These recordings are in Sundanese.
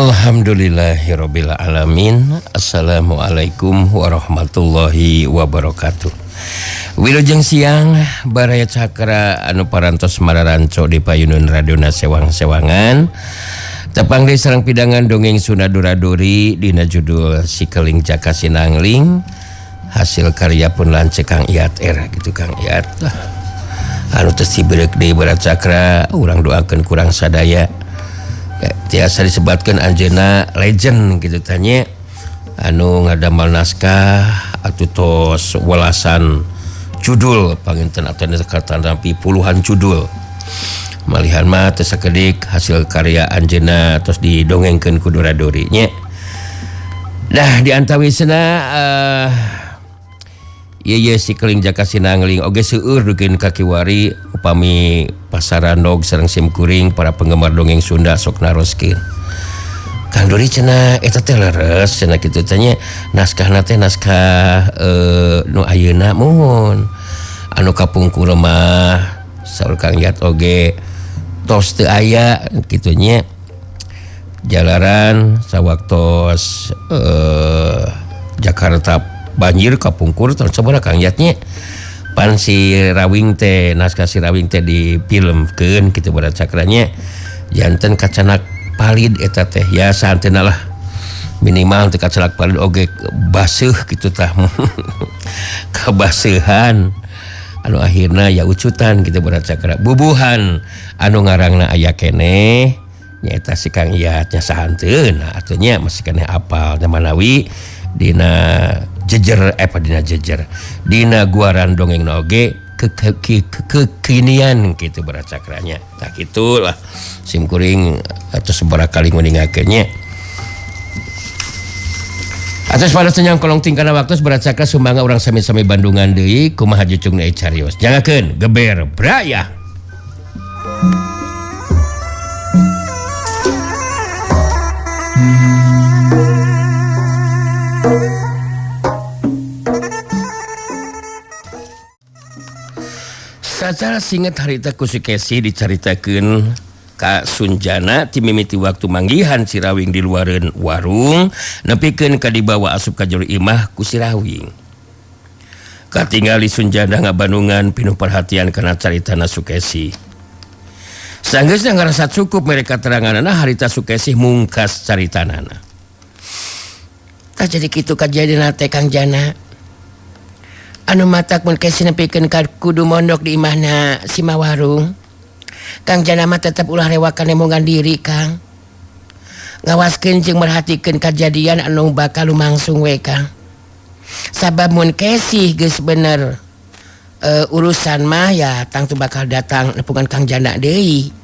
Alhamdulillahirabbil alamin. Assalamualaikum warahmatullahi wabarakatuh. Wilujeng siang baraya cakra anu parantos mararanco di payunun radiona sewang-sewangan. Tepang deui sareng pidangan dongeng Sunda Dura-Duri dina judul Sikeling Jaka Sinangling hasil karya pun lanceuk Kang Iat era gitu Kang Iat lah. Anu teu sibereuk deui baraya cakra urang doakeun kurang sadaya. Ya, tiasa disebatkan anjeunna legend gitu tanya anu ngadamel naskah atuh tos welasan judul panginten atau katanampi puluhan judul malihan mah teu sakedik hasil karya anjeunna tos didongengkeun ku Dura-Duri nya. Dah di antawisna ieu Sikeling Jaka Sinangling oge seueur dugi ka kiwari upami pasarandog sareng simkuring para penggemar dongeng Sunda sok naroskeun. Kang Dori cenah eta teh leres cenah kitu teh nya naskahna teh naskah nu ayeuna muhun anu kapungkur mah saur Kang Yat oge tos teu aya kitu nya jalaran sawaktos Jakarta banjir kapungkur tahun sabaraha Kang Yat nya pan si Rawing teh naskah si Rawing teh difilmkeun kitu baraya cakranya janten kacanak palid eta teh ya sahanteuna lah minimal teu kacanak palid oge baseuh kitu tah kabaseuhan anu akhirna ya ucutan kitu baraya cakra bubuhan anu ngarangna aya keneh nyaeta si Kang Iyat nya sahanteuna atuh nya masih keneh apal nya manawi dina jejer apa dina jejer dina guaran dongeng oge kekinian gitu baraya cakranya tak itulah simkuring atau seberapa kali nguningakeunnya atas pada senyang kolong tingkana waktu baraya cakra sumangga urang sami-sami Bandungan deui kumaha jucungna carios jangakeun geber brayah. Sacara singet harita ku Sukesi dicaritakeun ka Sunjana ti mimiti waktu manggihan si Rawing di luareun warung nepikeun ka dibawa asup ka jero imah ku si Rawing. Katingali Sunjana ngabandungan pinuh perhatian kana caritana Sukesi. Sanggeusna ngarasa cukup mere kateranganana harita Sukesi mungkas caritanana. Tah jadi kitu kajadianna teh Kang Jana. Anu matak mun Kesi nepikeun ka kudu mondok di imahna si Mawarung. Kang Jana mah tetep ulah rewakan nemongan diri Kang. Ngawaskeun jeung merhatikeun kajadian anu bakal lumangsung we Kang. Sabab mun Kesi geus bener urusan mah ya tangtu bakal datang nepungan Kang Jana deui.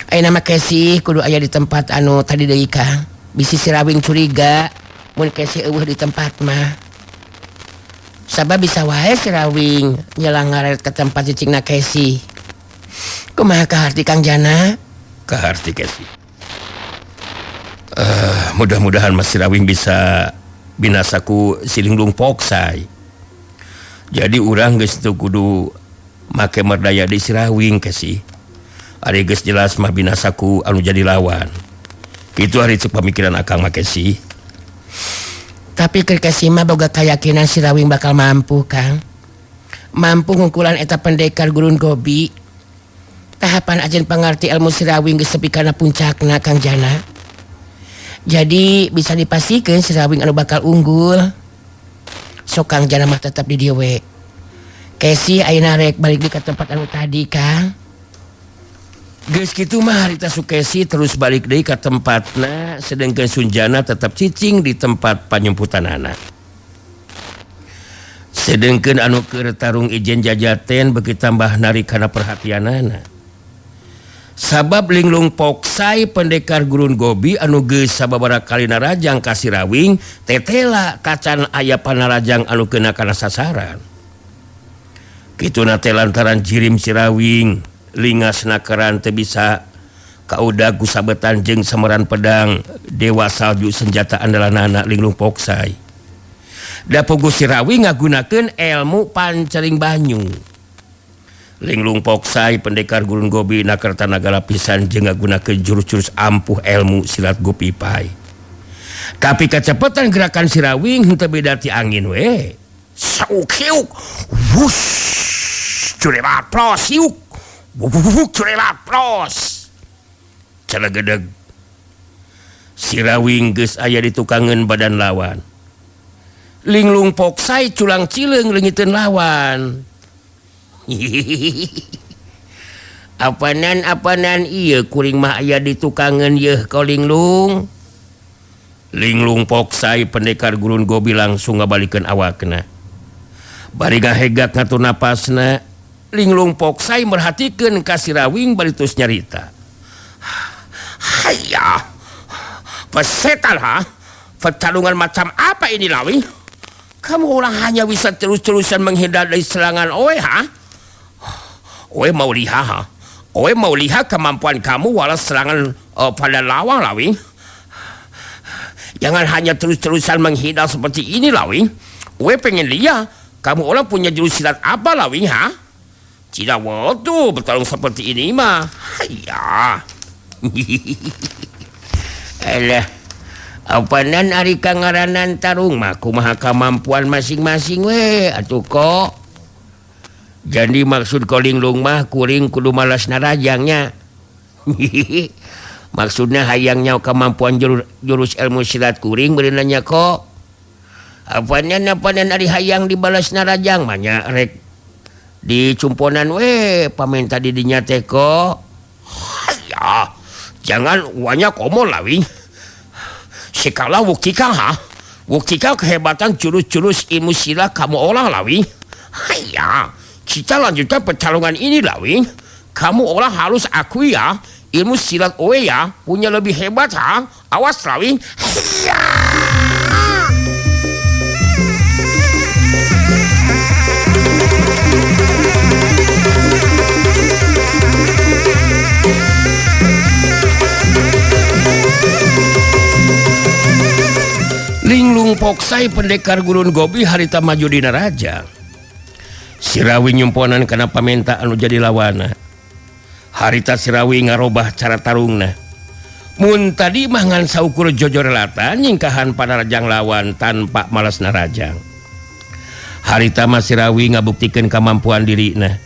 Ayeuna mah Kesi kudu aya di tempat anu tadi deui Kang. Bisi si Rawing curiga mun Kesi eueuh di tempat mah. Sabab bisa wae si Rawing nyelang ngaret ke tempat cicingna Kesi. Kumaha kaharti Kang Jana? Kaharti Kesi. Mudah-mudahan Mas Rawing bisa binasaku silinglung poksai. Jadi urang geus teu kudu make merdaya di si Rawing Kesi. Ari geus jelas mah binasaku anu jadi lawan. Kitu ari ceuk pamikiran akang mah Kesi. Tapi keur Kesi mah boga kayakinan si Rawing bakal mampu Kang. Mampu ngungkulan eta pendekar gurun gobi. Tahapan ajen pangarti ilmu si Rawing geus tepi kana puncakna Kang Jana. Jadi bisa dipastikan si Rawing anu bakal unggul. Sok Kang Jana mah tetap di dieu we. Kesi ayeuna rek balik di ka tempat anu tadi Kang. Geus kitu mah harita Sukesi terus balik deui ka tempatna sedengkeun Sunjana tetap cicing di tempat panyumputanana. Sedengkeun anu keur tarung ijen jajaten beuki tambah narik kana perhatianana. Sabab linglung poksai pendekar gurun gobi anu geus sababaraha kali narajang ka si Rawing tetela kacan aya panarajang anu keuna kana sasaran. Kituna teh lantaran jirim si Rawing lingas nakeran teu bisa kaudag ku sabetan jeung semeran pedang dewa salju senjata andalanana linglung poksai. Da puguh si Rawing ngagunakeun ilmu pancering banyu. Linglung Poksai pendekar Gurun Gobi naker tanaga lapisan jeung ngagunakeun jurus-jurus ampuh ilmu silat Gopi Pai. Tapi kecepatan gerakan Sirawing henteu beda ti angin we. Sauk hiuk, wush, curelat plos hiuk, wuk curelat plos. Celegedeg. Sirawing geus aya di tukangeun badan lawan. Linglung Poksai culang cileung leungiteun lawan. Apanan ieu kuring mah aya di tukangeun yeuh ka Linglung. Linglung Poksai pendekar Gurun Gobi langsung ngabalikeun awakna. Bari ngahegak ngatur napasna, Linglung Poksai merhatikeun ka Sirawing bari terus nyarita. Hayya. Pesetan ha? Pertarungan macam apa ini Lawing? Kamu orang hanya bisa terus-terusan menghindar dari serangan oe ha? Oe mau lihat ha? Oe mau lihat kemampuan kamu walau serangan pada lawan Lawing. Jangan hanya terus-terusan menghindar seperti ini Lawing. Oe pengen lihat kamu orang punya jurus silat apa Lawing ha? Tidak waktu bertarung seperti ini mah. Hayya. Alah. Apanan ari kangaranan tarung mah kumaha kemampuan masing-masing we atuh kok. Jadi maksud ko Linglung mah kuring kudu malas narajangnya. Maksudnya hayang nyaho kemampuan jurus ilmu silat kuring beureun nanya kok. Apanan apanan ari hayang dibalas narajang mah nya rek dicumponan we pamenta di dinya teh kok. Hayya. Jangan banyak komo Lawing. Sekala buktikan ha? Buktikan kehebatan jurus-jurus ilmu silat kamu olah Lawing. Hayya. Kita lanjutkan pertarungan ini Lawing. Kamu olah harus akui ya, ilmu silat oe ya punya lebih hebat ha. Awas Lawing. Hayya. Linglung Poksai pendekar Gurun Gobi harita maju dina rajang. Sirawi nyumponan kana pamenta anu jadi lawana. Harita Sirawi ngarobah cara tarungna. Mun tadi mah ngan saukur jojorelatan nyingkahan panarajang lawan tanpa malas narajang. Harita mah Sirawi ngabuktikeun kamampuan dirina.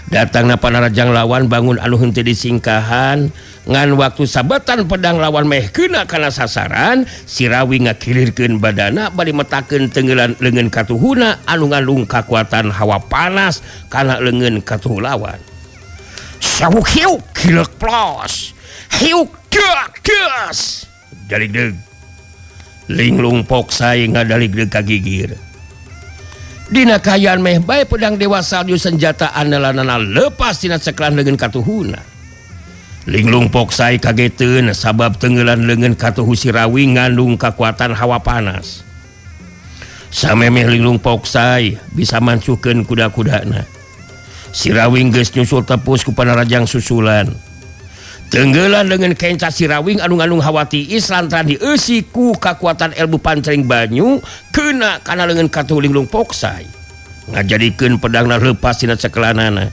Datangna panarajang lawan bangun anu henteu disingkahan ngan waktu sabetan pedang lawan meh kena kana sasaran Sirawi ngakilirkeun badana bari metakeun tenggelan leungeun katuhuna anu ngandung kakuatan hawa panas kana leungeun katuhu lawan. Sawuk hiuk kilek plos hiuk dak das daligdeug. Linglung Poksai ngadaligdeug ka gigir. Dina kaayaan meh bae pedang dewa salju senjata andalanana lepas tina ceklan leungeun katuhuna. Linglung Poksai kageteun sabab tenggelan leungeun katuhu Sirawi ngandung kakuatan hawa panas. Samemeh Linglung Poksai bisa mancuhkeun kuda-kudana. Sirawing geus nyusul tepus ku panarajang susulan. Tenggelan leungeun kenca Sirawing anu ngandung hawa tiis lantaran dieusi ku kakuatan ilmu pancering banyu kena kana leungeun katuhu Linglung Poksai. Ngajadikeun pedangna leupas tina cekelanana.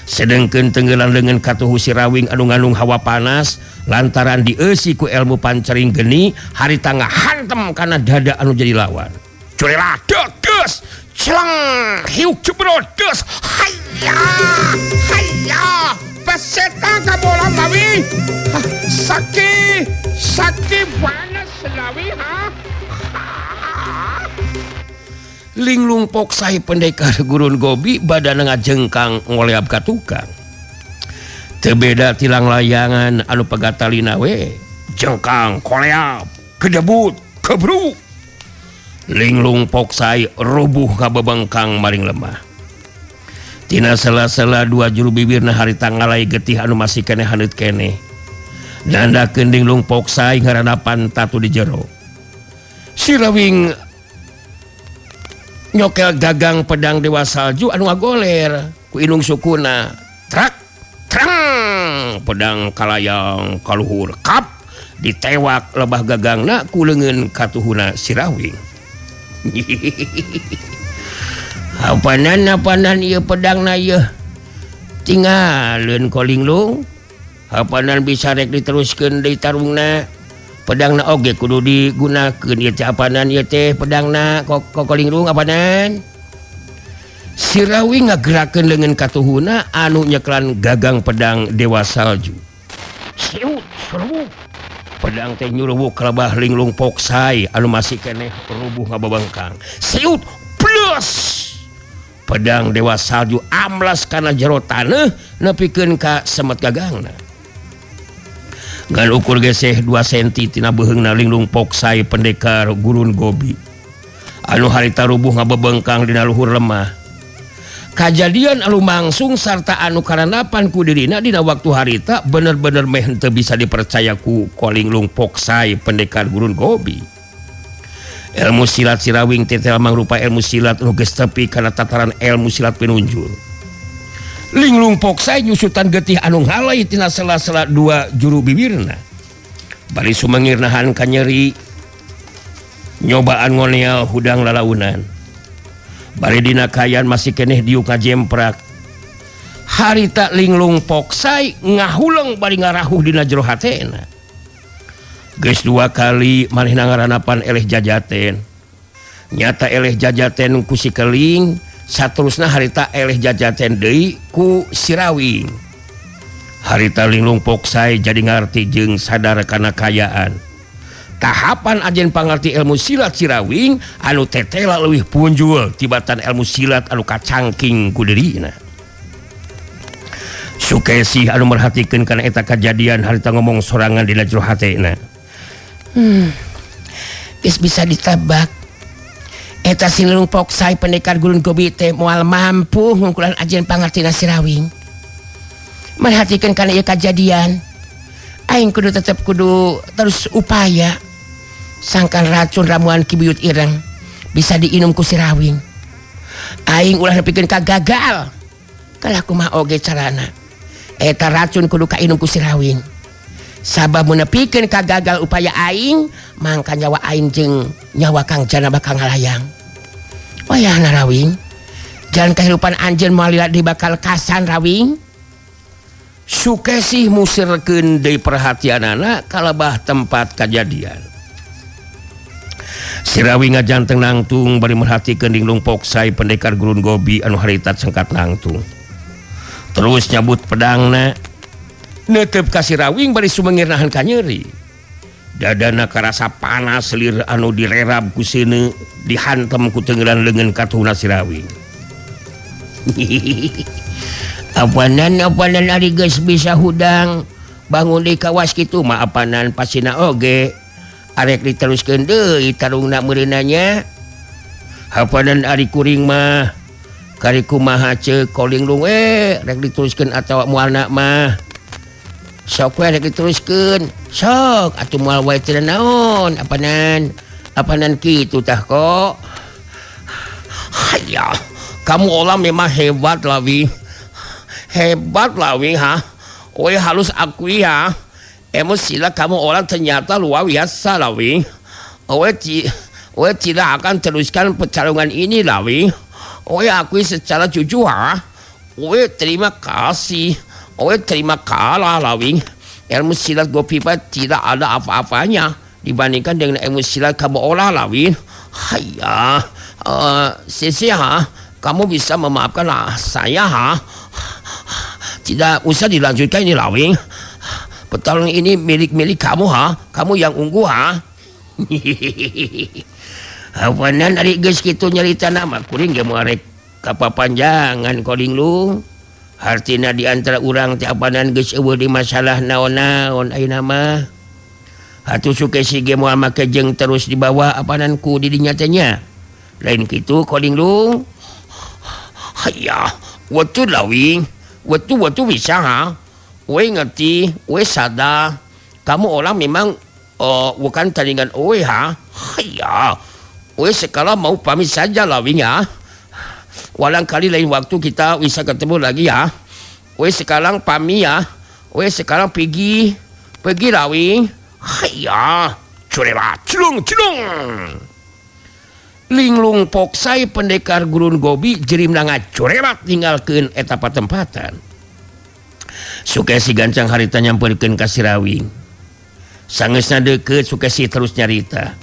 Sedengkeun tenggelan leungeun katuhu Sirawing anu ngandung hawa panas lantaran dieusi ku ilmu pancering geni harita ngahantem kana dada anu jadi lawan. Curelah deges celeng hiuk jebrot des hayya hayya pesetan ka bola Lawi. Sakti sakti panas Lawi ha. Linglung Poksai pendekar Gurun Gobi badana ngajengkang ngoleab ka tukang. Teu beda tilang layangan anu pegatalina we jengkang koleab kedebut kebruk. Linglung Poksai rubuh kabebengkang maring lemah. Tina sela-sela dua juru bibirna harita ngalai getih anu masih keneh haneut keneh. Nandakeun Linglung Poksai ngaranapan tatu di jero. Sirawing nyokel gagang pedang dewa salju anu ngagoler ku indung sukuna. Trak trang pedang kalayang kaluhur kap ditewak lebah gagangna ku leungeun katuhuna Sirawing. Apanan apanan ieu pedangna ieu. Tinggalin Ko Linglung apanan bisa rek diteruskeun deui tarungna. Pedangna oge kudu digunakeun ieu teh apanan ieu teh pedangna Ko Linglung apanan. Si Rawing ngagerakeun leungeun katuhuna anu nyeklan gagang pedang Dewa Salju. Siut suruh. Pedang teh nyuruwuk kalabah Linglung Poksai anu masih keneh rubuh ngababengkang. Siut plus. Pedang Dewa Salju amlas kana jero taneuh nepikeun ka semet gagangna. Ngan ukur geseh 2 senti tina beuheungna Linglung Poksai pendekar Gurun Gobi anu harita rubuh ngabebengkang dina luhur lemah. Kajadian anu langsung sarta anu karanapan ku dirina dina waktu harita bener-bener meh henteu bisa dipercaya ku Ko Linglung Poksai pendekar Gurun Gobi. Ilmu silat Si Rawing teh mangrupa ilmu silat nu geus tepi kana tataran ilmu silat pinunjul. Linglung Poksai nyusutan getih anu ngalai tina sela-sela dua juru bibirna. Bari sumengir nahan kanyeri nyobaan ngoneal hudang lalaunan. Bari dina kayan masih keneh diuk ngajemprak. Harita Linglung Poksai ngahuleng bari ngarahuh dina jero hatena. Geus dua kali manehna ngaranapan eleh jajaten. Nyata eleh jajaten ku si Keling, saterusna harita eleh jajaten deui ku Si Rawing. Harita Linglung Poksai jadi ngarti jeung sadar kana kayaan. Tahapan ajen pangarti ilmu silat Si Rawing anu tetela leuwih punjul tibatan ilmu silat anu kacangking ku dirina. Sukesih anu merhatikeun kana eta kajadian harita ngomong sorangan dina jero hatena. Geus bisa ditebak. Eta si Linglung Poksai pendekar Gurun Gobi teh moal mampu ngungkulan ajen pangartina Si Rawing. Merhatikeun kana ieu kajadian, aing kudu tetep kudu terus upaya. Sangkan racun ramuan Ki Buyut Ireng bisa diinum ku Si Rawing. Aing ulah nepikeun ka gagal. Kalah kumaha oge carana. Eta racun kudu kainum ku Si Rawing. Sabab mun nepikeun ka gagal upaya aing, mangka nyawa aing jeung nyawa Kang Jana bakal ngalayang. Wayahna Rawing, jalan kehidupan anjeun moal lila di bakal kasan Rawing. Sukesih musirkeun deui perhatianana kalebah tempat kajadian. Si Rawing ngajanteng nangtung bari merhatikeun Linglung Poksai pendekar Gurun Gobi anu harita sengkat nangtung. Terus nyabut pedangna netep ka Si Rawing bari sumengir nahan kanyeri. Dadana karasa panas lir anu direrab ku seuneu dihantem ku tenggelan leungeun katuhna Si Rawing. Apanan apanan ari geus bisa hudang bangun di kawas kitu mah apanan pasina oge arek diteruskeun deui tarungna meureunna nya. Apanan ari kuring mah kari kumaha ceuk Ko Linglung rek diteruskeun atawa moalna mah. Sok we rek diteruskeun. Sok atuh moal wae teu naon apanan. Apanan kitu tah kok. Hayya, kamu orang memang hebat Lawi. Hebat Lawi ha. Oi harus akui ya. Ilmu silat kamu orang ternyata luar biasa Lawi. Oi tidak akan teruskan pertarungan ini Lawi. Oi akui secara jujur ha. Oi terima kasih. Oi terima kalah Lawi. Ilmu silat Gopipa tidak ada apa-apanya dibandingkan dengan ilmu silat kamu olah Lawi. Hayya, sisi ha, kamu bisa memaafkan saya ha. Tidak usah dilanjutkan ini Lawing. Pertarungan ini milik-milik kamu ha. Kamu yang unggul ha. Apanan ari geus kitu nyarita nama kuring ge moal rek kapapanjangan Ko Linglung. Hartina di antara urang teh apanan geus eueuh di masalah naon-naon ayeuna mah. Atuh Sukesi ge moal make jeung terus dibawa apanan ku di dinya teh nya. Lain kitu Ko Linglung. Hayya, waktu Lawing. Waktu bisa ha. We ngerti, we sadar. Kamu orang memang bukan tandingan we ha. Hayya. We sekarang mau pamit saja Lawing ya. Walang kali lain waktu kita bisa ketemu lagi ya. We sekarang pamit ya. We sekarang pergi. Pergi Lawing. Hayya. Curela, culung culung. Linglung Poksai pendekar Gurun Gobi jerimna ngacurelat ninggalkeun eta patempatan. Sukesi gancang harita nyamperkeun ka si Rawing. Sangeusna deukeut Sukesi terus nyarita.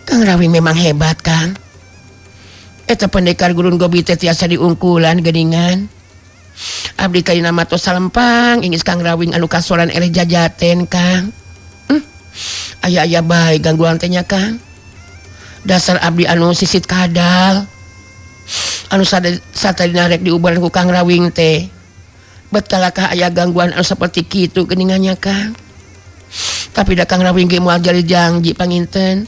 Kang Rawing memang hebat, Kang. Eta pendekar gurun gobi teh tiasa diungkulan geuningan. Abdi tadina mah tos salempang ingis Kang Rawing anu kasoran eleh jajaten, Kang. Aya-aya bae gangguan teh nya, Kang. Dasar abdi anu sisit kadal. Anu satadina rek diubaran ku Kang Rawing teh. Betalakah aya gangguan anu seperti kitu geuningannya, Kang. Tapi da Kang Rawing ge moal jadi janji panginten.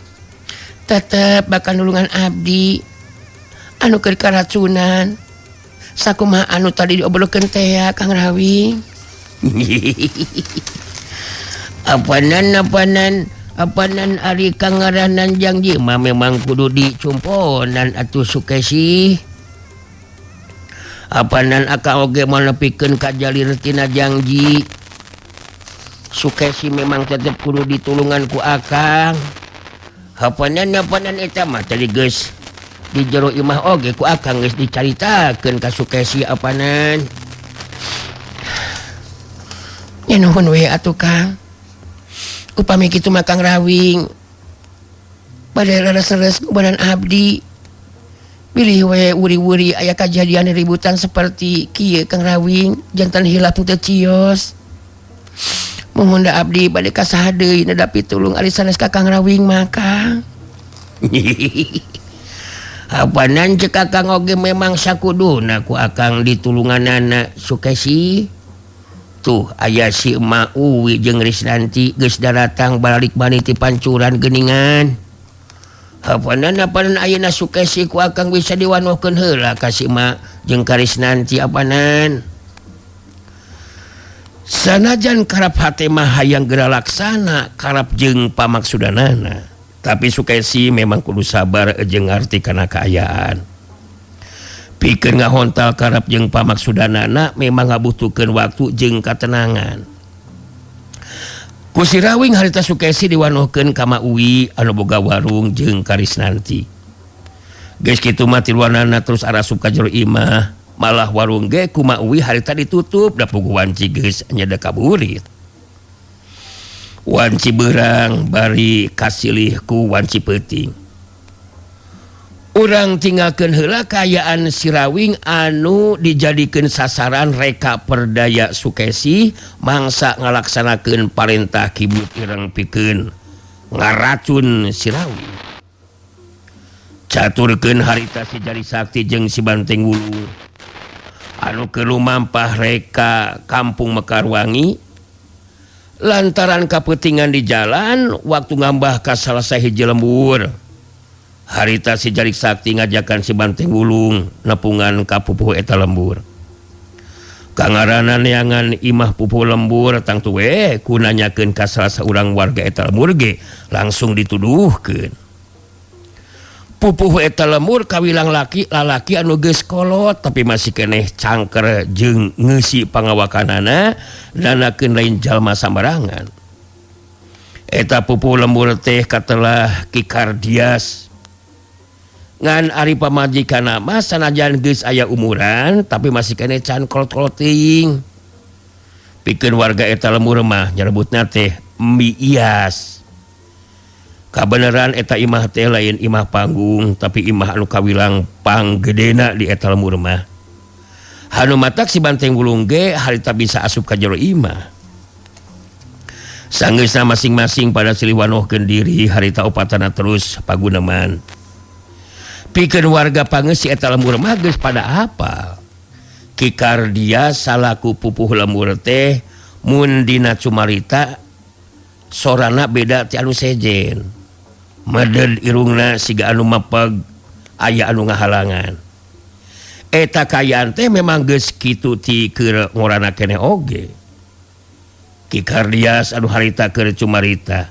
Tetep bakal nulungan abdi anu keur karacunan. Sakumaha anu tadi diobrolkeun teh ya, Kang Rawing. Apanan ari kang ngaranan janji mah memang kudu dicumponan atuh Sukesi. Apanan akang oge moal nepikeun ka jalir tina janji. Sukesi memang tetep kudu ditulungan ku akang. Apanan eta mah tadi geus di jero imah oge ku akang geus dicaritakeun ka Sukesi apanan. Nya nuhun we atuh Kang. Upami kitu mah Kang Rawing bade leres-leres badan abdi. Bilih we wuri-wuri aya kajadian ributan seperti kieu Kang Rawing jantan hilap teu cios. Muhun da abdi bade ka saha deui nedapi tulung ari sanes ka Kang Rawing mah Kang. Apanan cek akang oge memang sakuduna ku akang ditulunganana Sukesi. Tuh aya si Emak Uwi jeung Risnanti geus daratang balik bani ti pancuran geuningan. Apanan ayeuna Sukesi ku akang bisa diwanohkeun heula ka si Emak jeung ka Risnanti apanan. Sanajan karap hate mah hayang geura laksana karap jeung pamaksudanana. Tapi Sukesi memang kudu sabar jeung ngarti kana kaayaan. Pikeun ngahontal karap jeung pamaksudanana memang ngabutuhkeun waktu jeung katenangan. Ku si Rawing harita Sukesi diwanohkeun ka Ma Uwi anu boga warung jeung ka Risnanti. Geus kitu mah tiluanana terus arasup ka jero imah, malah warung ge ku Ma Uwi harita ditutup da puguh wanci geus nyeda kaburit. Wanci beurang bari kasilih ku wanci peuting. Urang tinggalkeun heula kaayaan si Rawing anu dijadikeun sasaran reka perdaya Sukesi mangsa ngalaksanakeun parentah Ki Buyut Ireng pikeun ngaracun si Rawing. Caturkeun harita si Jari Sakti jeung si Banteng Wulung anu keur lumampah reka kampung Mekarwangi lantaran kapetingan di jalan waktu ngambah ka salah sahiji lembur. Harita si Jari Sakti ngajakan si Banteng Wulung nepungan ka pupuh eta lembur. Kangaranan neangan imah pupuh lembur tangtu we ku nanyakeun ka salah saurang warga eta lembur ge langsung dituduhkeun. Pupuh eta lembur kawilang laki lalaki anu geus kolot tapi masih keneh cangker jeung ngeusi pangawakanana nanakeun lain jalma sambarangan. Eta pupuh lembur teh katelah Ki Kardias. Ngan ari pamajikanna mah sanajan geus aya umuran tapi masih keneh can kolot-kolot teuing. Pikeun warga eta lembur mah nyerebutna teh Mbi Ias. Kabeneran eta imah teh lain imah panggung tapi imah anu kawilang panggedena di eta lembur mah. Hanu matak si Banteng Wulung ge harita bisa asup ka jero imah. Sanggeusna masing-masing pada silih wanohkeun diri harita opatana terus paguneman. Pikeun warga pangeusi eta lembur mah geus pada apal. Ki Kardias salaku pupuh lembur teh mun dina cumarita sorana beda ti anu sejen. Meded irungna siga anu mapeg aya anu ngahalangan. Eta kaayaan teh memang geus kitu ti keur ngorana keneh oge. Ki Kardias anu harita keur cumarita.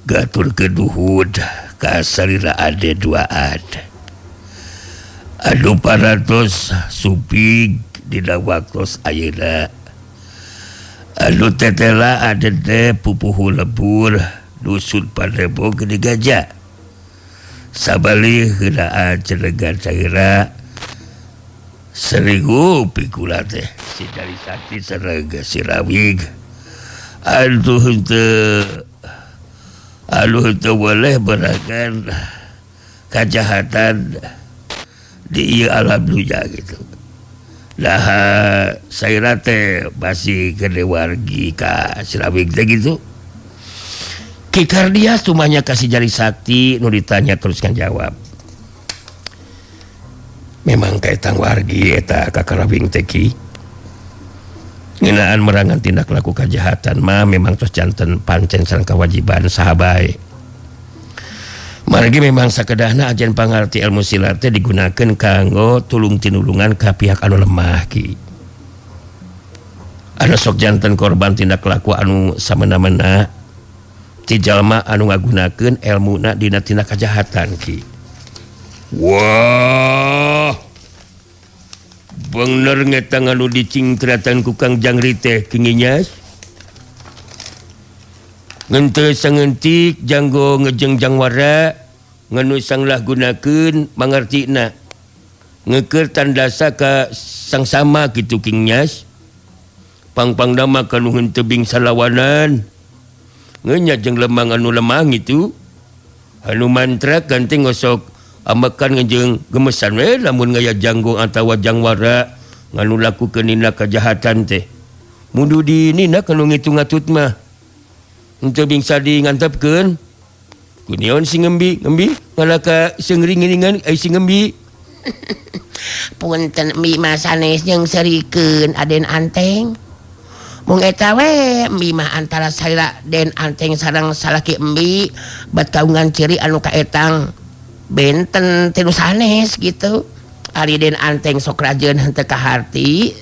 Gatur keduhud kasalira ade duaan. Anu parantos supig dina waktos ayeuna. Anu tetela ade teh pupuhu lebur dusun Padebo Gede Gajah. Sabalih heunaan ceregan caira. Serigu pikula teh si Jari Sakti sareng si Rawig. Aduh henteu aduh henteu boleh berakan kejahatan di ieu alam dunya gitu. Nah, saya teh masih gede wargi ka si Rawig teh gitu. Ki Kardias tumanya kasih Jari Sakti nu ditanya terus kan jawab. Memang kaetang wargi eta ka Karawing teh ki. Ngeunaan merangan tindak laku kejahatan mah memang tos janten pancen sareng kewajiban saha bae. Margi memang sakedahna ajen pangarti ilmu silat teh digunakeun kanggo tulung tinulungan ka pihak anu lemah ki. Anu sok janten korban tindak laku anu samena-mena ti jalma anu ngagunakeun elmuna dina tindak kejahatan ki. Wah, bener ngetang anu dicingkratan ku Kang Jangri teh kinginyas. Ngente sangentik janggo ngejeng jangwara nganu sanglah gunakeun mangartina. Ngeker tandasa ka sangsama kitu King Nyas. Pangpang dama kanu henteu tebing salawanan. Ngenya jeung lemang anu lemang itu. Anu mantra ganti ngosok ambekan ngejeng gemesan we lamun ngaya janggo atawa jangwara nganu lakukeun nina kejahatan teh. Mundu di nina kanu ngitung ngatut mah. Henteu bingsa di ngantepkeun. Kunion si ngembi, ngembi ngalaka seungring-ngiringan ai si ngembi. Punten mi mah sanes jeung serikeun Aden Anteng. Mung eta we embi mah antara salira Den Anteng sareng salaki embi bat kaungan ciri anu kaetang benten ti nu sanes gitu. Ari Den Anteng sok rajeun henteu kaharti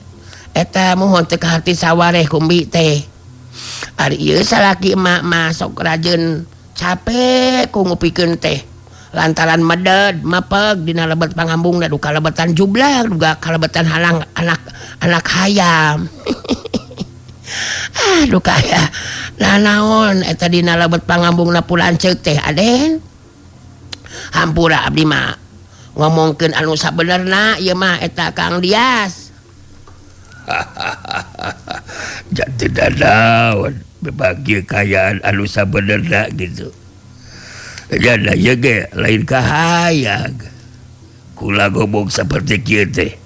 eta muhun teu kaharti sawareh ku embi teh. Ari ieu salaki emak mah sok rajeun capek ku ngupikeun teh. Lantaran meded mapeg dina lebet pangambungna duka lebetan jublag duka kalebetan halang anak anak hayam. Aduh kaya nanaon eta dina lebet pangambungna pulanceuk teh Aden. Hampura abdi mah ngomongkeun anu sabenerna ieu mah eta Kang Dias. Jadi dadaon bebagi kekayaan anu sabenerna gitu. Jadi ieu ge lain kahayang. Kula ngomong seperti kieu teh.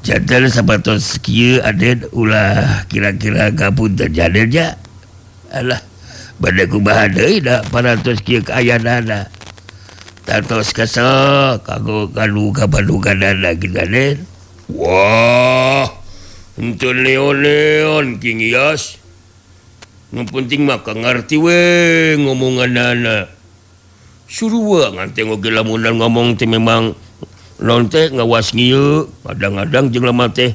Janten sapertos kieu Aden ulah kira-kira ngapunten nya. Alah bade kumaha deui da parantos kieu kaayaanana. Tatos kesel kanggo kanu kabaduganana gitu Aden. Wah, henteu leon-leon King Iyas. Nu penting mah ka ngarti we ngomonganana. Surua ngan teh oge lamunan ngomong teh memang naon teh ngawas ngieu, kadang-kadang jeung lemah teh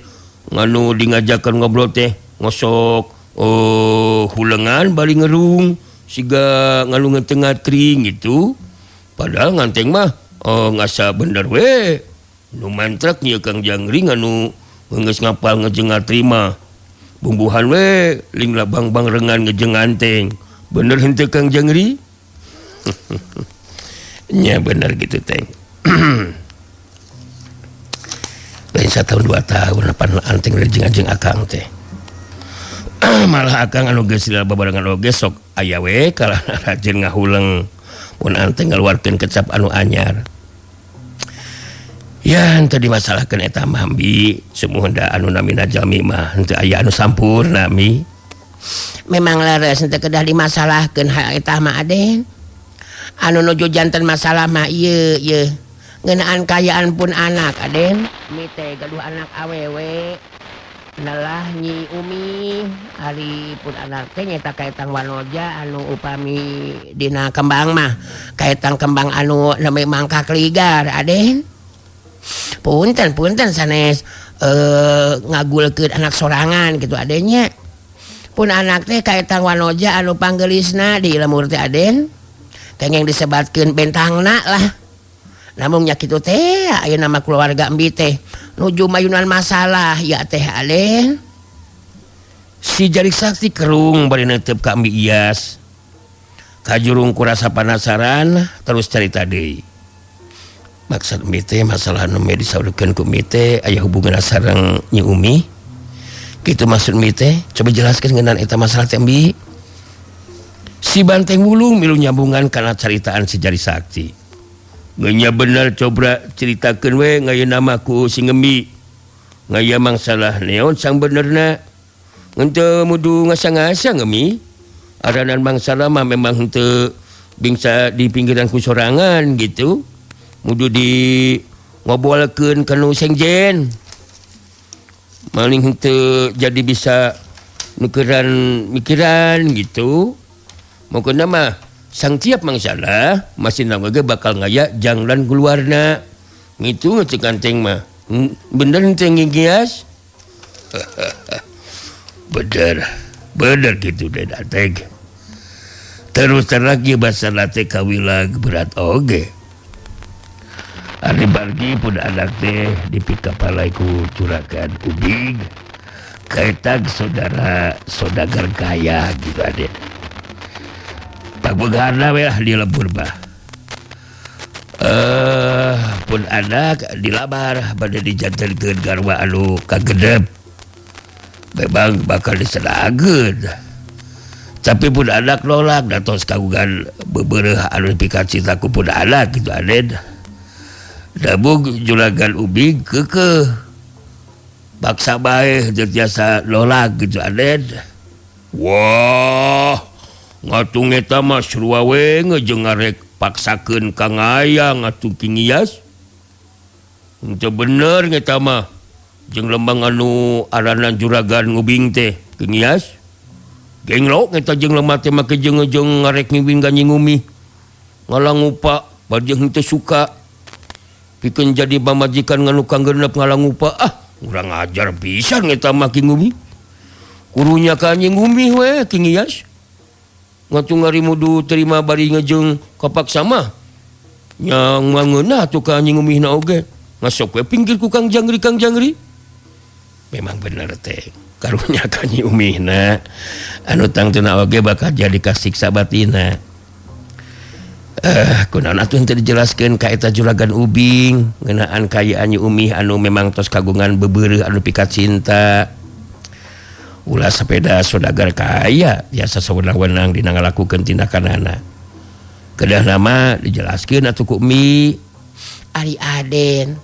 nganu di ngajakan ngobrol teh ngosok oh hulengan bari ngerung siga ngalu ngetengah-tring gitu. Padahal nganteng mah oh ngasa bener we. Nu mantrak nya Kang Jangri anu geus ngapal ngejeng ngatrima. Bumbuhan we ling labang-bang rengan ngejeng anteng. Bener henteu Kang Jangri? Nya bener gitu teng. Lain 1 tahun 2 tahun apan anteng rejeng-ajeng akang teh. Malah akang anu geus lila babarengan oge sok aya we kalah rajin ngahuleng mun anteng ngaluarkeun kecap anu anyar. Ya henteu dimasalahkeun eta mah bi, sumuhun da anu namina jalmi mah henteu aya anu sampurna mi. Memang leres henteu kedah dimasalahkeun hal eta mah Aden. Anu nuju janten masalah mah ieu ieu. Ngeunaan kayaan pun anak Aden, mi teh gaduh anak awewe. Nelah Nyi Umi ari pun anak teh nyaeta kaetang wanoja anu upami dina kembang mah kaetang kembang anu nembe mangkak ligar Aden. Punten punten sanes ngagulkeun anak sorangan gitu Adennya. Pun anak teh kaetang wanoja anu panggelisna di lemur teh Aden. Kengeng disebatkeun bentangna lah. Namun nya kitu teh ayeuna mah keluarga embi teh nuju mayunan masalah ya teh Aden. Si Jari Sakti kerung bari netep ka Ambi Iyas. Kajurung kurasa penasaran terus carita deui. Maksud Umi teh masalah nu disaurkeun ku Umi teh aya hubunganna sareng Nyi Umi. Kitu maksud Umi teh, coba jelaskeun ngeunaan eta masalah teh Umi. Si Banteng Wulung milu nyambungan kana caritaan si Jari Sakti. Ngenya bener coba ceritakeun we ngayeuna mah ku si Ngembi. Ngaya mangsalah neon sang benerna. Henteu mudu ngasa-ngasa Ngemi. Aranan mangsalah mah memang henteu bingsa di pinggiran ku sorangan gitu. Mudu di ngobrolkeun ka nu sengjen. Maling henteu jadi bisa nukeran mikiran gitu. Mokona mah sang tiap mangsalah masih ge bakal ngaya janglan keluarna. Ngitu ngecek anteng mah. Bener henteu ngigias? Bener. Bener gitu deh dateng. Terus terang ieu masalah teh kawilang berat oge. Ari bargi pun anak teh dipikapalai ku curagan ubing. Kaetang saudara saudagar kaya gitu aden. Pagbeugharna we lah di lembur mah. Pun anak dilamar bade dijantenkeun garwa anu kagedep. Memang bakal disedageun. Tapi pun anak nolak da tos kagungan bebereuh anu dipikacita ku pun anak gitu aden. Dabung juragan ubing keukeuh. Paksa bae teu tiasa nolak gitu aden. Wah, ngatung eta mah sarua we jeung ngarek paksakeun ka ngayang atuh Ki Ngias. Henteu bener eta mah jeung lembang anu arana juragan ngubing teh Ki Ngias. Genglok eta jeung lemah teh make jeung ngarek ngiwing ka Nyi Umi. Ngalangupa bade henteu suka. Pikeun jadi pamajikan nganu kanggenep ngalangupa ah urang ajar pisan eta mah Ki Umi. Kurunya ka Nyi Umi we Ki Ngias. Ngatung ngarimudu terima bari ngejeng kapaksa mah. Nya mangeunah atuh ka Nyi Umihna oge. Ngasok we pinggir ku Kang Jangri Kang Jangri. Memang bener teh. Karunya ka Nyi Umihna anu tangtuna oge bakal jadi kasiksa batina. Kunaon atuh henteu dijelaskeun ka eta juragan ubing ngeunaan kaayaan Nyi Umih anu memang tos kagungan bebereuh anu pikacinta. Ulah sepeda saudagar kaya biasa sawenang-wenang dina ngalakukeun tindakanana. Kedah nama dijelaskeun atuh ku Umi. Ari Aden.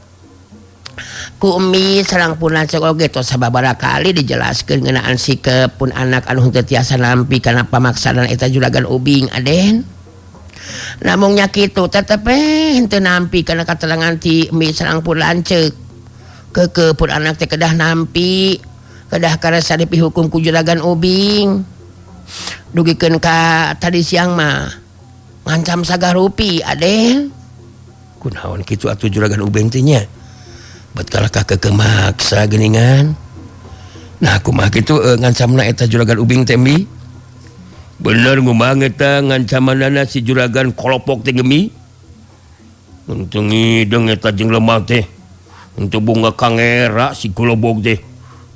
Ku Umi sareng pun lanceuk oge tos sababaraha kali dijelaskeun ngeunaan sikep pun anak anu henteu tiasa nampi kana pamaksana eta juragan ubing Aden. Namung nya kitu tetep henteu nampi kana katerangan ti Umi sareng pun lanceuk. Keukeuh pun anak teh kedah nampi, kedah karasa dipihukum ku juragan ubing. Dugikeun ka tadi siang mah ngancam sagarupi Aden. Kunaon kitu atuh juragan ubing teh nya? Bet kalah ka kekemaksa geuningan. Nah kumaha kitu ngancamna eta juragan ubing teh Mi? Bener ngumang eta ngancamanana si juragan kolopok teh gemi. Untung ngideng eta jeung lemah teh. Untuk bunga kangera si golobog teh.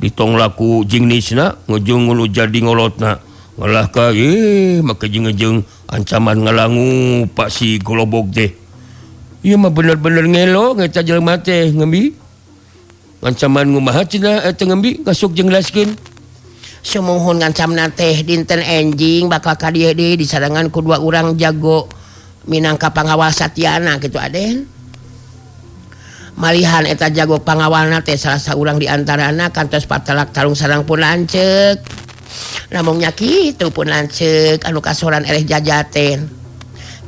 Ditong laku jingnisna ngejung nu jadi ngolotna. Ngalah ka make jeung ngejeng ancaman ngalangu pak si golobog teh. Ieu mah bener-bener ngelo eta jelema teh ngembi. Ancaman ngumaha cenah eta ngembi ngasuk jeung jelaskeun. Sumuhun ngancamna teh dinten enjing bakal ka dieu deui disarangan ku dua urang jago minangka pangawal Satyana kitu Aden. Malihan eta jago pangawalna teh salah saurang di antarana kantos patalak tarung sarang pun lanceuk. Namung nya kitu pun lanceuk anu kasoran eleh jajaten.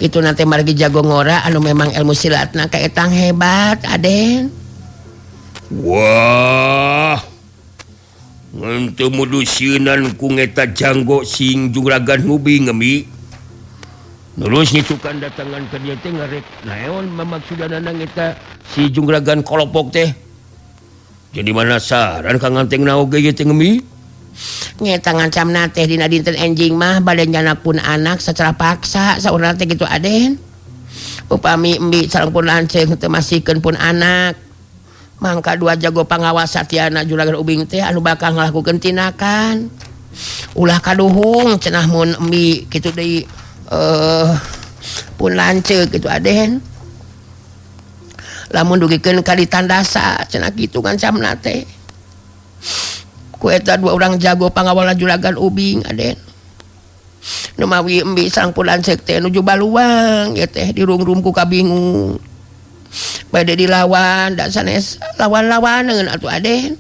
Kitu nate margi jago ngora anu memang ilmu silatna kaetang hebat Aden. Wah. Henteu mudu sieunan ku ngeta janggo sing juragan ngubing ngemi. Terus ngitukan datangan ka dieu teh ngarek naon mamaksudanana ngeta si juragan kolopok teh. Jadi mana saran ka ngantengna oge ieu teh ngemi? Ngeta ngancamna teh dina dinten enjing mah bade nyana pun anak secara paksa saurna teh kitu Aden. Upami embi sareng pun lanceuk teu masikeun pun anak. Mangka dua jago pangawas Satyana juragan ubing teh anu bakal ngalakukeun tindakan. Ulah kaduhung cenah mun embi kitu deui pun lanceuk kitu Aden. Lamun dugikeun ka ditandasa cenah kitu ngancamna teh. Ku eta dua urang jago pangawalna Juragan Ubing Aden. Nu mawi embi sareng pun lanceuk teh nuju baluang ieu teh dirungrum ku kabingung. Bade dilawan da sanes lawan-lawaneun atuh Aden.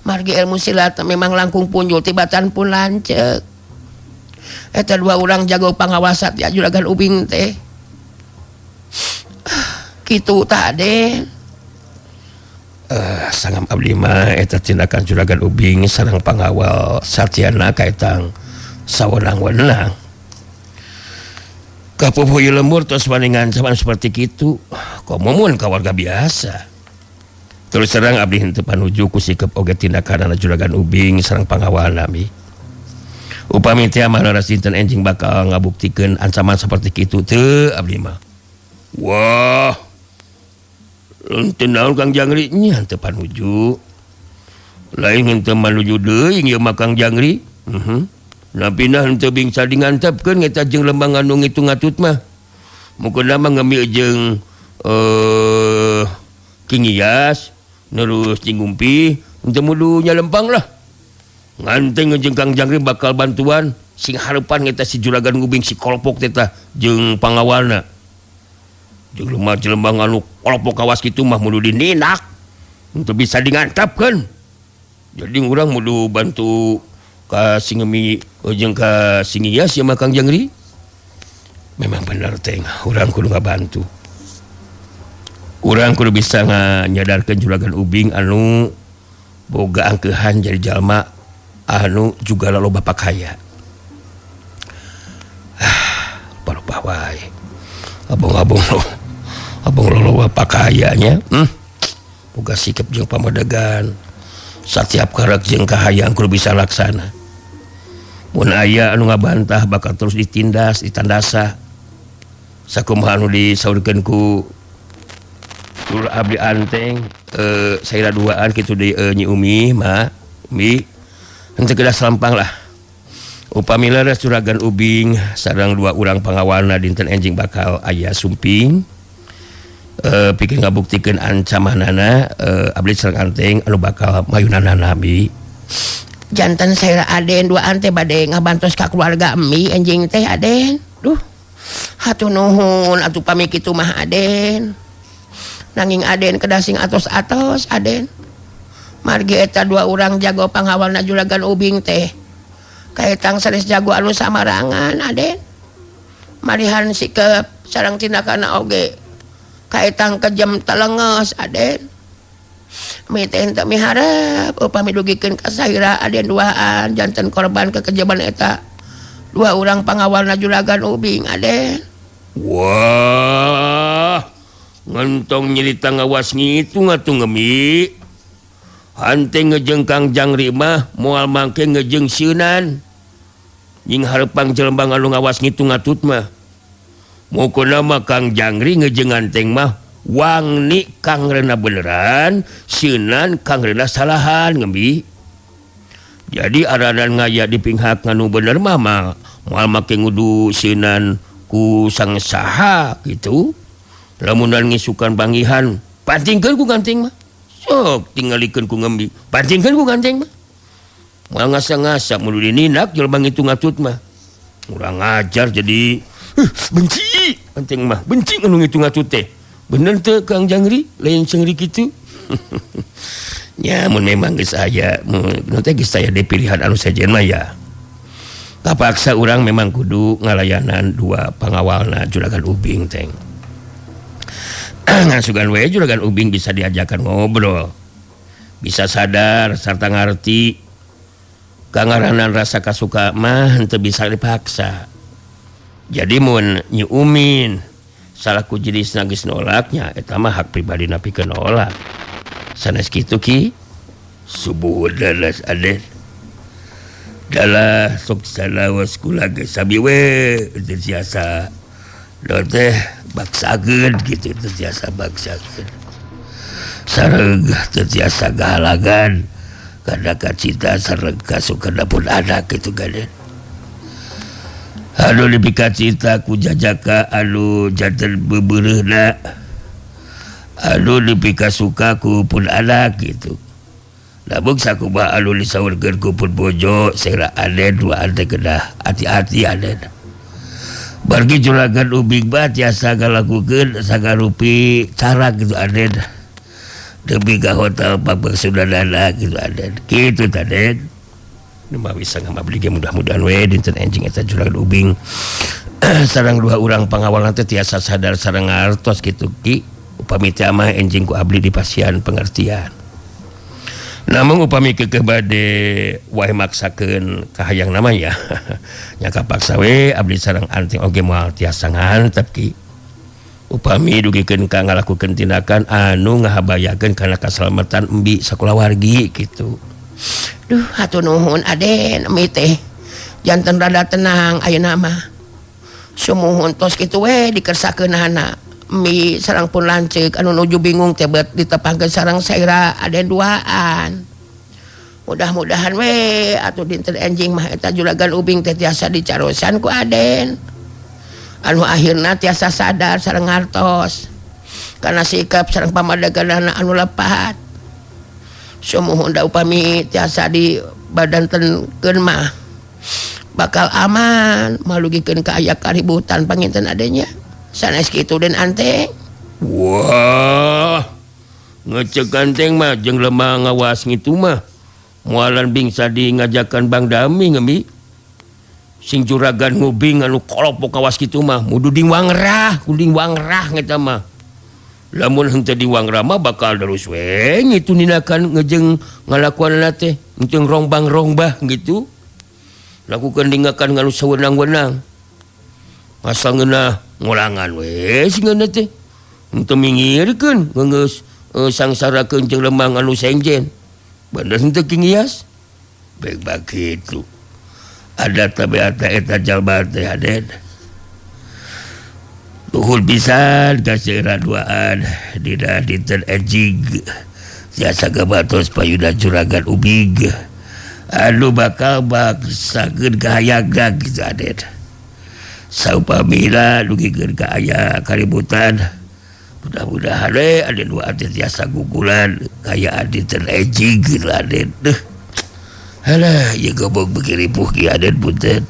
Margi ilmu silat memang langkung punjul tibatan pun lanceuk. Eta dua urang jago pangawal Satya Juragan Ubing teh. Kitu tah Aden. Sangam abdi mah eta tindakan Juragan Ubing sareng pangawal Satyana kaetang sawenang-wenang. Kapupuh ieu lembur tos wani ngancaman seperti kitu, komo mun ka warga biasa. Terus terang abdi henteu panuju ku sikep oge tindakanana Juragan Ubing sareng pangawalna mi. Upami teh mah leres dinten enjing bakal ngabuktikeun ancaman seperti kitu teu abdi mah. Wah. Henteu naon Kang Jangri nya henteu panuju. Lain henteu manuju deui ieu mah Kang Jangri. Nah pindah henteu bingsa dingantepkeun eta jeung lembang anu ngitung ngatut mah. Mukuna mah ngemil jeung Kingias nerus jeung Gumpi henteu mudu nyalempang lah. Nganteng jeung Kang Jangri bakal bantuan sing hareupan eta si Juragan Ubing si kolopok teh tah jeung pangawalna. Jeung lemah jelembang anu kolopok kawas kitu mah mudu dininak. Henteu bisa dingantepkeun. Jadi urang mudu bantu ka Singemi jeung ka Singias ya mah Kang Jangri. Memang bener teh urang kudu ngabantu. Urang kudu bisa nyadarkeun Juragan Ubing anu boga angkeuhan jadi jalma anu juga loba pakaya. Parupah wae. Abong-abong lo. Abong loba pakayanya. Boga sikap jeung pamodegan. Satiap karek jeung kahayang kudu bisa laksana. Mun aya anu ngabantah bakal terus ditindas, ditandasa. Sakumaha anu disaurkeun ku Dulur abdi anteng saira duaan kitu deui Nyi Umi ma Umi henteu kedah salampang lah. Upami leres Juragan Ubing sareng dua urang pangawalna dinten enjing bakal aya sumping. Pikeun ngabuktikeun ancamanana abdi sareng anteng anu bakal mayunanana mi. Janten saira Aden dua ante bade ngabantos ka keluarga mi enjing teh Aden. Duh. Hatur nuhun atuh pami kitu mah Aden. Nanging Aden kedah sing atos-atos Aden. Margi eta dua urang jago pangawalna Juragan Ubing teh. Kaetang sanes jago anu samarangan Aden. Marihan sikep sareng tindakanna oge. Kaetang kejam telenges Aden. Mi teh henteu miharep upami dugikeun ka saira Aden duaan janten korban kekejaman eta. Dua urang pangawalna Juragan Ubing Aden. Wah. Ngentong nyerita ngawas ngitung atuh ngemi. Hante ngejeng Kang Jangri mah moal mangke ngejeng sieunan. Nying harepang jelembang anu ngawas ngitung ngatut mah. Mukuna mah Kang Jangri ngejeng anteng mah wangni kang reuna beneran, sieunan kang reuna salahan ngembi. Jadi aranan ngaya di pihak anu bener mah moal make ngudu sieunan ku sang saha gitu. Lamunan ngisukan panggihan, pantingkeun ku ganteng mah. Sok tingalikeun ku ngembi, pantingkeun ku ganteng mah. Moal ngasa-ngasa mudu dininak jelema ngitung ngatut mah. Urang ngajar jadi benci ganteng mah, benci anu ngitung ngatut teh. Bener teu Kang Jangri, lain seungri kitu. Nya mun memang geus aya, mun teh geus aya deui pilihan anu sejen mah ya. Kapaksa urang memang kudu ngalayanan dua pangawalna Juragan Ubing teh. Ngasugan we Juragan Ubing bisa diajakan ngobrol. Bisa sadar sarta ngarti. Kangaranan rasa kasuka mah henteu bisa dipaksa. Jadi mun Nyi Umin salaku jenisna geus nolaknya eta mah hak pribadi pikeun nolak. Sanes kitu Ki. Subuh dalas Aden. Dalah sok salawas kula geus sabi we teu tiasa. Lo teh baksakeun kitu teu tiasa baksakeun. Sareng teu tiasa gahalagan kana kacita sareng kasukana pun anak kitu gaden. Anu dipikacita ku jajaka anu janten bebereuhna. Anu dipikasuka ku pun anak gitu. Lamun sakumaha anu disaurkeun ku pun bojo sera Aden duaan teh kedah hati-hati Aden. Bargi juragan Ubing mah tiasa ngalakukeun sagarupi cara gitu Aden. Demi ka hotel pangmaksudana gitu Aden. Kitu tah Den. Nu mah bisa ngabli ge mudah-mudahan we dinten enjing eta juragan Ubing sareng dua urang pangawalna teh tiasa sadar sareng ngartos kitu Ki. Upami teh mah enjing ku abdi dipasihan pengertian. Namun upami keukeuh bade wae maksakeun kahayang nama ya. Nya kapaksa we abdi sareng anting oge moal tiasa ngantep Ki. Upami dugikeun ka ngalakukeun tindakan anu ngahabayakeun kana kasalamatan embi sakulawargi kitu. Duh hatur nuhun Aden emi teh. Janten rada tenang ayeuna mah. Sumuhun tos kitu we dikersakeunana. Mi sareng pun lanceuk anu nuju bingung teh bet ditepangkeun sareng Saira Aden duaan. Mudah-mudahan we atuh dinten enjing mah eta juragan Ubing teh tiasa dicarosan ku Aden. Anu akhirna tiasa sadar sareng ngartos kana sikap sareng pamadeganana anu lepat. Sumuhun da upami tiasa di badantenkeun mah bakal aman malugikeun ka aya kaributan panginten adenya. Sanes kitu Den Anteng. Wah, ngecek ganteng mah jeung lemah ngawas ngitu mah. Mualan bingsa di ngajakan Bang Dami ngemi. Sing juragan ngubing anu kolopok ngawas kitu mah mudu ding wangrah, kuding wangrah eta mah. Lamun henteu diwangrah mah bakal terus we ngitu ninakan ngejeng ngalakuanna teh, henteu rongbang-rongbah gitu. Lakukan dingakan nganu sawenang-wenang. Masa ngeunah ngulangan we singgeuna teh. Henteu mingirkeun geus sangsarakeun jeung lemang anu sengjen. Bener henteu King Ias? Baik bagitu. Ada tabiat eta jalma teh Aden. Nuhun pisan ka Saira duaan dina dinten enjing. Tiasa gabatos payuna juragan Ubing. Anu bakal maksakeun kahayangan kitu Aden. Saupamina dugikeun ka aya kaributan. Mudah-mudahan we Aden duaan teh tiasa gugulan kayaan dinten enjing kitu Aden. Deuh. Halah ieu gobog beuki ripuh ki Aden punten.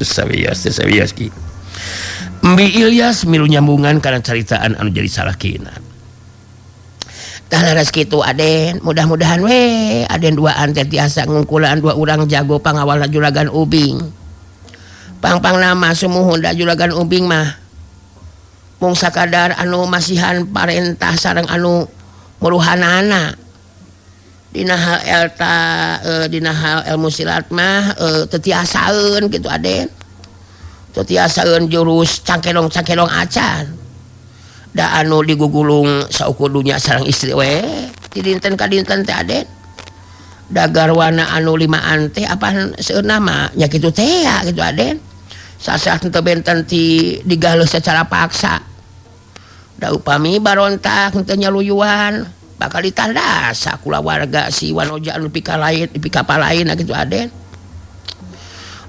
Sawios teh sawios ki. Embi Ilyas milu nyambungan kana caritaan anu jadi salakina. Tah leres kitu Aden, mudah-mudahan we Aden duaan teh tiasa ngungkulan dua urang jago pangawal juragan Ubing. Pang-pang nama sumuhun da juragan Ubing mah. Mung sakadar anu masihan parentah sareng anu muruhanana. Dina hal elta dina hal ilmu silat mah teu tiasaeun kitu Aden. Teu tiasaeun jurus cangkelong-cangkelong acan. Da anu digugulung saukur dunya sareng istri we ti dinten ka dinten teh Aden. Da garwana anu limaan teh apan seueurna mah nya kitu teh ya kitu Aden. Sasah teu benten ti digaleuh secara paksa. Da upami barontak teu nyaluyuan bakal ditandas sakulawarga si Wanoja anu pikalain dipikapalain kitu Aden.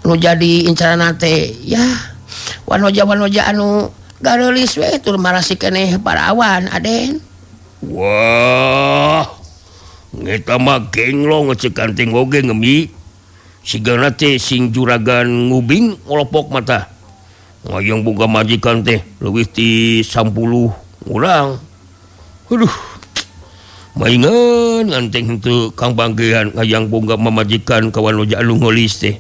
Nu jadi incarana teh ya Wanoja-wanoja anu gareulis we tur marasi keneh parawan Aden. Wah, ngeta mah genglong ngecek kanting oge ngemi. Sigana teh sing juragan ngubing ngolopok mata. Ngayang boga majikan teh leuwih ti 10 urang. Aduh. Maingan nganteng henteu Kang Banggean ngayang boga mamajikan ka Wanoja anu ngeulis teh.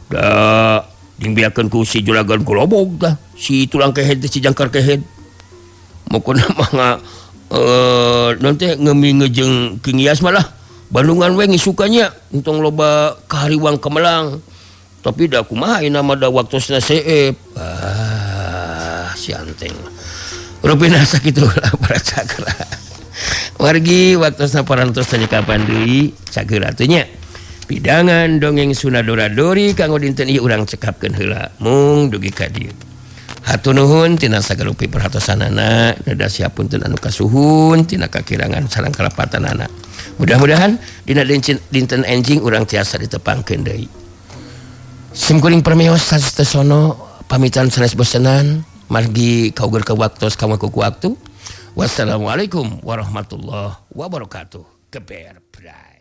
Da dimbiakeun ku si juragan golobog tah, si tulang kehed teh si jangkar kehed. Mokona mah naon teh ngemi ngejeng King Ias malah Bandungan we ngisukanya untung loba kahariwang kemelang. Tapi da kumaha ayeuna mah da waktosna seep. Ah, si anteng. Rupina sakitu lah para cakra. Wargi waktosna parantos tanya kapan deui cageura teh nya. Pidangan dongeng Sunadora Dori kanggo dinten ieu urang cekapkeun heula mung dugi ka dieu. Hatur nuhun tina sagarupi perhatosanana, neda siapunten anu kasuhun tina kakirangan sareng kalepatanana. Mudah-mudahan dina dinten enjing urang tiasa ditepangkeun deui. Simkuring permios sastesono pamitan sanes bosenan margi kauger ke waktos ka ku waktu. Wassalamualaikum warahmatullahi wabarakatuh. Geber bray.